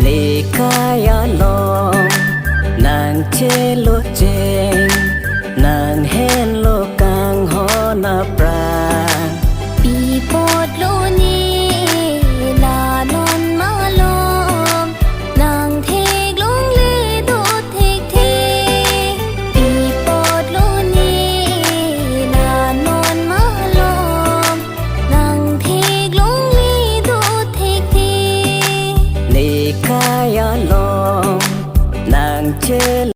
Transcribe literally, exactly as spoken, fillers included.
Ekai along nang chelo cheng, nang henlo kanghon aphrang. Pi apotlo ne la non malom, nang theklongle do thekthe. Pi apotlo ne la non malom, nang theklongle do thekthe. Nekai along nang chelo